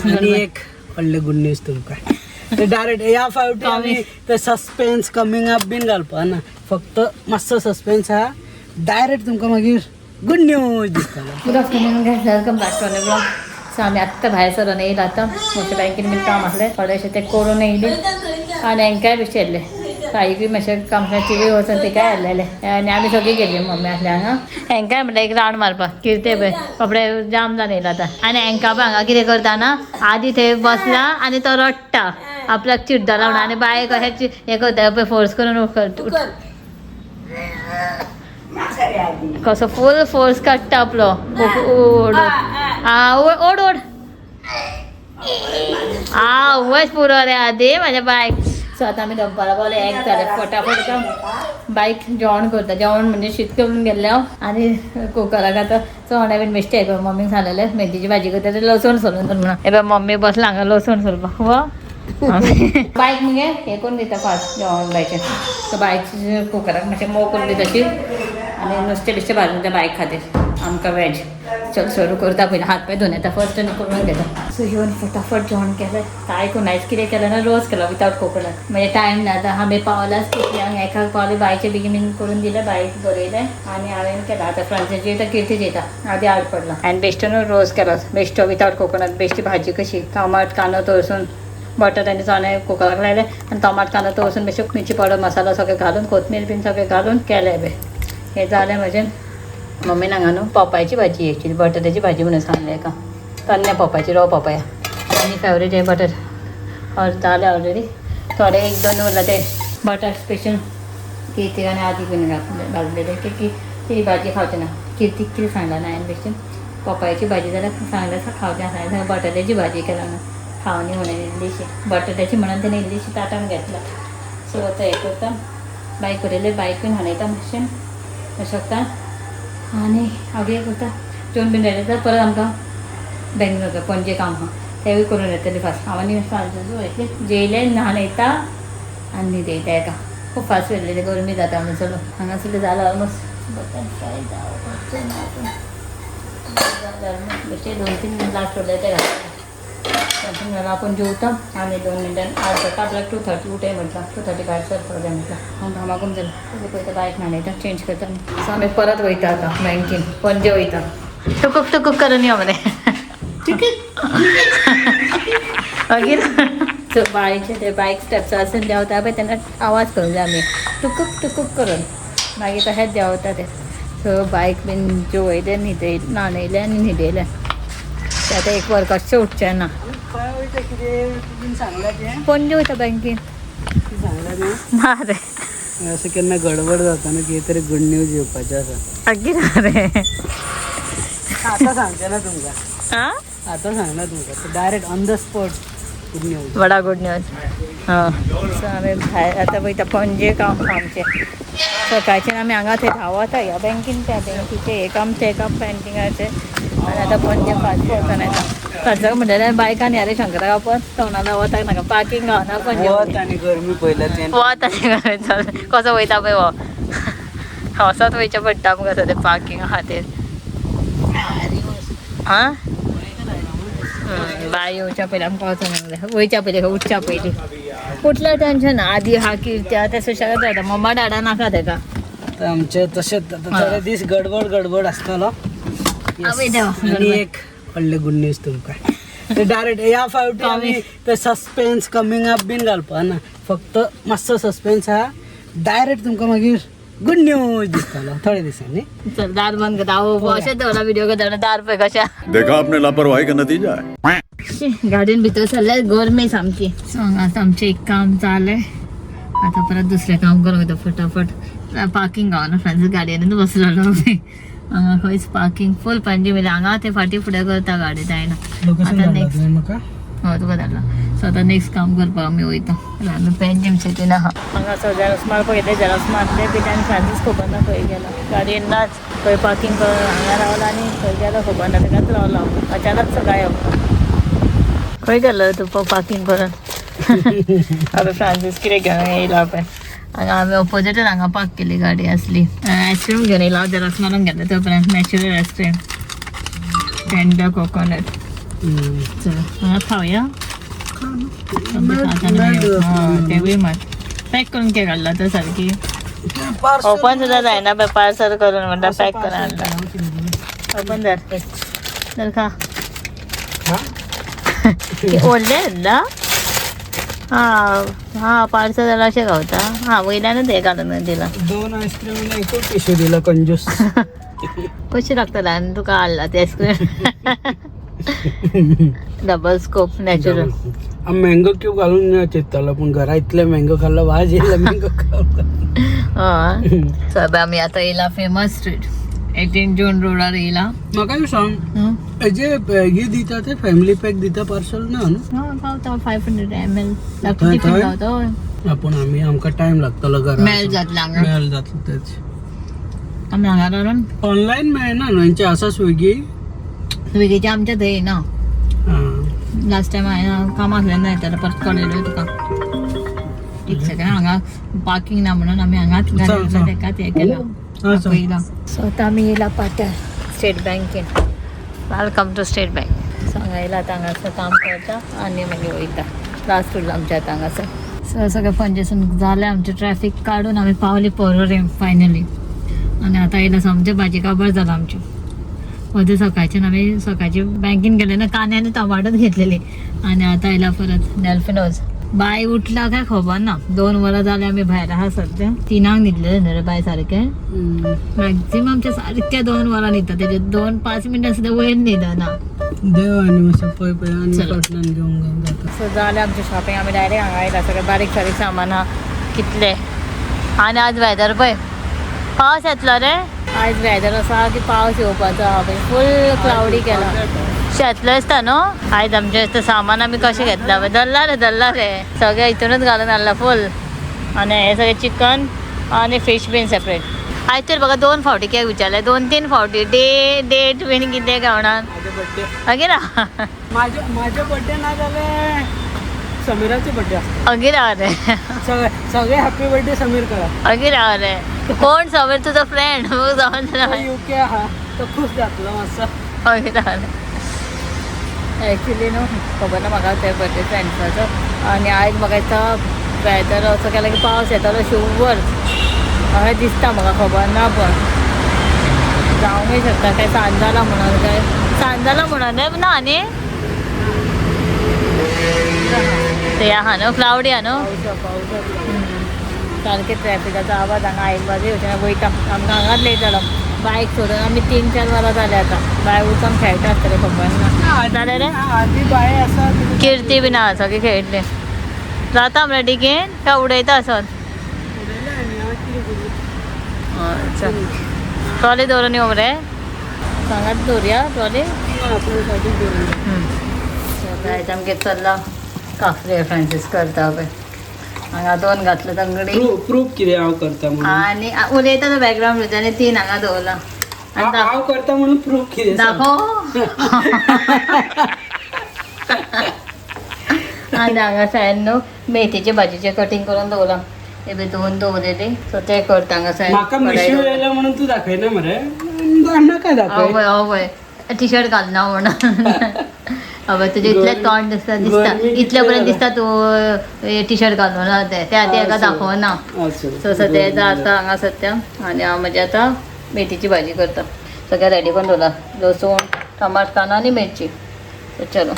आनी एक व्हडलें गुड न्यूज तुमकां. ते डायरेक्ट ह्या फावटी आमी ते सस्पेन्स कमींग अप बीन घालपा ना, फक्त मातसो सस्पेन्स आहा. डायरेक्ट तुमकां मागीर गुड न्यूज दिसतलो. Good afternoon guys, welcome back to another vlog. So आमी आत्तां भायर सरून येयला. आतां म्हज्या बँकेन बीन काम आसलें थोडेशें, तें करून येयली आनी हांकांय बेश्टें येयल्लें. आईकूय मातशें काम आसलें, तिवूय वचून तिकाय येयलेलें आनी आमी सगळीं गेल्ली. मम्मी आसली हांगा. हांकांय म्हणल्यार एक रावंड मारपाक. कितें पळय, कपडे जाम जावन येयला आतां. आनी हांकां पळय, हांगा कितें करता ना, आदी थंय बसला आनी तो रडटा, आपल्याक चिड्डला म्हणून. आनी बाय कशें हें करता पळय, फोर्स करून उखल कसो फूल फोर्स काडटा आपलो. ओड आ, ओड ओड आवच, पुरो रे आदी माझ्या बायक. सो आतां आमी दनपारां पावले, एक जालें. फटाफट आतां बायक जेवण करता. जेवण म्हणजे शीत करून गेल्लें हांव आनी कुकराक आतां चणे बीन बेश्टे हें कर. मम्मीक सांगलेलें, मेथीची भाजी करता ते लसूण सोलून दवर म्हणून. हे पळय, मम्मी बसला हांगा लसूण सोलपाक. व बायक मुगे हें करून दिता फास्ट जेवण बायचें. सो बायक कुकराक मातशें मोव करून दिता शीत आनी नुस्तें बिस्तें भाजून दिता बायक खातीर, आमकां वेज. चल, सुरू करता. पयलीं हात पांय धुवन येता फर्स्ट आनी करून घेता. सो येवन फटाफट जेवण केलें. कांय करून आयज कितें केलें ना, रोस केलो विदावट कोकोनट, म्हणजे टायम ना. आतां आमी पावलाच कितल्यांक, एकाक पावले. बायचें बेगीन बीन करून दिलें, बायक बरयलें आनी हांवें केलां. आतां फ्रांसीस जेयता, किर्ती जेयता, आदी आड पडला. आनी बेश्टो न्हू रोस केलो, बेश्टो विदावट कोकोनट. बेश्टी भाजी कशी, टमाट कांदो तळसून, बटाट आनी चणे कुकराक लायले आनी टमाट कांदो तळसून, बेश्टे मिरची पावडर मसालो सगळें घालून, कोथमीर बीन सगळें घालून केलें बे. हें जालें म्हजें. मम्मीन हांगा न्हू पोपायची भाजी, एक्चुली बटाट्याची भाजी म्हणून सांगलें एका, तन्न्या पोपायची, रॉ पोपाया आनी फेवरेट हे बटाट जाले ऑलरेडी. थोडे एक दोन उरला, ते बटाट स्पेशल किर्तीक आनी आदी बीन घातले भाजलेले की ती भाजी खावचे ना. किर्तीक कितें सांगला ना हांवें, बेश्टें पोपायची भाजी जाल्यार सांगलें खावचें आसा, बटाट्याची भाजी केला ना, खावनी म्हणून इल्लीशी बटाट्याची म्हणून तेणें इल्लीशी ताटान घेतला. सो आतां हें करता, बायक बरयलें, बायकूय न्हाणयता मातशें शकता आनी हांव करता. जेवण बीन जालें जाल्यार परत आमकां बँकेन वता, पणजे काम आहा, तेंवूय करून येतलें फास्ट. हांव आनी फ्रांसीस वयतलें. जेयलें, न्हाणयता आनी न्हिदयता एका. खूब फास्ट वयतलें, गरमी जाता म्हणून. चलो, हांगासरलें जालां ऑलमोस्ट. बटन फ्राय जावपाचें ना अजून. जालें ऑलमोस्ट. बेश्टे दोन तीन लास्ट उरले ते घातले. 2-3 जाणां आपूण जेवता आनी 2 मिनटान आठ जाता. आपल्याक 2:30 उठय म्हटलां, 2:30 भायर सरपाक जाय म्हटलां. हांव घामाघूम जालें. पयलीं पळयता, बायक न्हाणयता, चेंज करता. सो आमी परत वयता आतां बँकेन, पणजे वयता. टुकूक टुकूक करून यो मरे मागीर. सो बायचे ते बायक स्टेप्स आसून देंवता पळय, तेन्ना आवाज करूंक जाय आमी टुकूक टुकूक करून, मागीर तशेंच देंवता ते. सो बायक बीन जेवयलें, न्हिदय न्हाणयलें आनी न्हिदयलें. ते आतां एक वर कशें उठचें ना. खंय वयता कितें तुमी सांगलां तें? पणजे वयता बँकेन. सांगलां तें? ना रे. अशें केन्ना गडबड जाता न्हू, कितें तरी गुड न्यूज येवपाचें आसा. मागीर रे. आतां सांगचें ना तुमकां. आं. आतां सांगना तुमकां, direct on the spot good news. बडा गुड न्यूज. हां, सो आमी भायर आतां वयता पणजे, काम आमचें. सकाळच्यान आमी हांगा थंय धांवता, ह्या बँकीन त्या बँकीचें, हें काम तें काम पेंटिंगाचें. आनी आतां पणजे फास्ट वचोन येता. खर्चाक म्हणटलें बायकान या रे शंकरा वच, तोंडाला वताक नाका, पार्किंग गावना पणजे. वत आनी गरमी पयल्या तें. वत आनी गरमी कसो वयता पळय, हो वचत वयचें पडटा आमकां सद्या पार्किंगा खातीर. आं, बाय येवच्या पयलीं आमकां वचोंक जाय. वयच्या पयलीं, उठच्या पयलीं. उठल्यार टेन्शन ना. आदी हा, किर्त्या ते सुशेगाद जाता. मम्मा डाडा नाका तेका. तर आमचे तशेंच आतां थोडे दीस गडबड गडबड आसतलो. आवय देवा. आनी एक व्हडलें गुड न्यूज तुमकां. ते डायरेक्ट ह्या फावटी आमी ते सस्पेन्स कमींग अप बीन घालपा ना, फक्त मातसो सस्पेन्स आहा. डायरेक्ट तुमकां मागीर गुड न्यूज दिसतलो थोड्या दिसांनी. चल, दार बंद करता. हांव अशें दवरला व्हिडिओ करता, दार पळय कशें. देखा आपने लापरवाही का नतीजा है. गार्डन भितर सरल्यार गरमी सामकी. सो हांगा आमचें एक काम जालें, आतां परत दुसरें काम करूंक वयता फटाफट. पार्किंग गावना. फ्रांसीस गाडयेनूच बसलेलो. आमी हांगा खंयच पार्किंग फूल पणजे मेले. हांगा ते फाटीं फुडें करता गाडी, जायना. लोकेशन आतां धाडला next. तुवें म्हाका? हय, तुका धाडला. सो आतां नेक्स्ट काम करपाक आमी वयता. आमी पेंजीम सिटीन आहा. हांगा सो झेरॉक्स मारपाक येता, झेरॉक्स मारले बी आनी फ्रांसीस खबर ना खंय गेलो. गाडयेन नाच. खंय पार्किंग करून हांगा रावला आनी खंय गेलो खबर ना. तेकाच रावला हांव. अचानक सो गायब. खंय गेलो तूं पार्किंग करून? आतां फ्रांसीस कितें घेवन येयला पळय. हांगा आमी ऑपोजिटान हांगा पार्क केली गाडी आसली. आयस्क्रीम घेवन येयला. हांव झेरॉक्स मारून घेतले तो पर्यंत. Natural ice cream, tender coconut. चल खावया. तेवूय मात पॅक करून केक हाडला तर सारकी ओपन सुद्दां जायना पळय, पार्सल करून म्हणटा पॅक करून हाडला. ओपन धर, धर खा. ओडले ना. हा हा, पार्सल जाल्यार अशें गावता. हा, वयल्यानूच हें घालून दिला. दोन आईस्क्रीम आणि एकूच टिश्यू दिला कंजूस. कशी लागतला आनी तुका हाडला ते ice cream double scoop natural. Mango cube घालून चिंततालो, पूण घरा इतले मँगो खाल्लो, वाज येयला मँगो खावन. हय. सो आमी आतां येयला फेमस स्ट्रीट 18 जून रोडार येयला. म्हाका एक सांग, हेजे हे दिता ते फॅमिली पॅक दिता पार्सल ना न्हू? हय, पावता 500 ml. थंय- टिफीन थंय? पावता हय. पूण आमी आमकां टायम लागतलो घरा. मेल जातलो हांगा. मेल जातलो तेच. आमी हांगा रावन ऑनलायन मेळना न्हू हेंचे आसा स्विगी? स्विगीचे आमच्या थंय येयना. लास्ट टायम हांवें काम आसलें ना येताले, परत कळयलें तुका. एक सेकंड, हांगा पार्किंग ना म्हणून आमी हांगाच चल, चल. तेकाच हें केलां, आपयला. सो आतां आमी येयला पाट्यार स्टेट बँकेन. Welcome to State Bank. So हांगा येयला आतां, हांगासर काम करता आनी मागीर वयता. लास्ट उरला आमचें आतां हांगासर. सो सगळें फंजेशन जालें आमचें, ट्रॅफीक काडून आमी पावली पोरोरी फायनली. आनी आतां येयला सामकें भाजी काबार जाला आमची. मध्ये सकाळच्यान आमी सकाळची बँकेन गेले ना, कांदे आनी टमाटोच घेतलेले. आनी आतां येयला परत डेल्फिनोज. बाय उठला काय खबर ना, 2 वरां जाली आमी भायर आहा सद्या. 3 न्हिदलेले न्हू रे बाय सारकें. मॅक्झिमम ते सारके 2 वरां न्हिदता, तेजे 2-5 मिनटां सुद्दां वयर न्हिदना. देव आनी मातसो पळय पळय आनी चल. फाटल्यान घेवंक जाता. सो जालें आमचें शॉपिंग. आमी डायरेक्ट हांगा आयला, सगळें बारीक सारीक सामान आहा कितलें. आनी आज वेदर पळय, पावस येतलो रे आयज. वेदर असो आहा की पावस येवपाचो आहा पळय, फूल क्लावडी केला. शेतलो दिसता न्हू आयज. आमचें तें सामान आमी कशें घेतलां पळय, धरला रे, धरला रे, सगळें हितूनच घालून हाडलां फूल. आनी हें सगळें चिकन आनी फीश बीन सेपरेट. आयज तर बघा 2 फावटी केक विचारलें, 2-3 फावटी डे डेट बीन कितें गावणार. माझे बड्डे. अगेरा. माझे माझे बड्डे ना जाल्यार समीराचे बड्डे आसता. अगेरा रे. सगळे सगळे हॅपी बर्थडे समीर करा. अगेरा रे, कोण समीर? तुजो फ्रेंड जावन. युके आहा तो खूश जातलो मातसो. अगेरा रे. एक्चुली न्हू खबर ना म्हाका ते बर्थडे फ्रेंड्साचो. आनी आयज म्हाका दिसता वेदर असो केला की पावस येतलो शुवर अशें दिसता म्हाका, खबर ना पण जावंकय शकता. काय सांज जाला म्हणून, काय सांज जाला म्हणून ना. आनी ते आहा न्हू, क्लावडी आहा न्हू. सारकें ट्रॅफिकाचो आवाज हांगा आयकपाक येवचें. वयता आमकां हांगाच लेट जालो बायक सोडून. आमी 3-4 वरां जालीं आतां. बाय वचोन खेळटा आसतलें, खबर ना. जालें रे. आदी बाय आसा. किर्ती बी ना, सगळें खेळटलें. जाता म्हळ्यार डिगेन काय उडयता असत. चल, ट्रॉली दवरून येवं रे, हांगाच दवरुया ट्रॉली. आयज आमगे चल्ला काफ्रे फ्रांसीस करता पळय हांगा. 2 घातले तंगडी. प्रूफ कितें हांव करता म्हणून? आनी उलयता तो बॅकग्रावंड भितर. आनी 3 हांगा दवरला. आनी हांव करता म्हणून प्रूफ कितें? दाखव. आनी हांगा सायन न्हू मेथीचे भाजीचे कटिंग करून दवरला, ते बी 2 दवरलेली. सो ते करता हांगा सायन. म्हाका मिशू येयला म्हणून तूं दाखयना मरे, नाका दाखय. हय हय, टी शर्ट घालना म्हणून. हय, तुजें इतलें तोंड दिसता दिसता इतले पर्यंत दिसता तूं टी शर्ट घालून ना तें त्या आदी हाका दाखोवना. सो सद्या जाता हांगा सद्या. आनी हांव म्हजें आतां मेथीची भाजी करता. सगळें रेडी करून दवरला, लसूण, टमाट, कांदो आनी मिरची. सो चलो.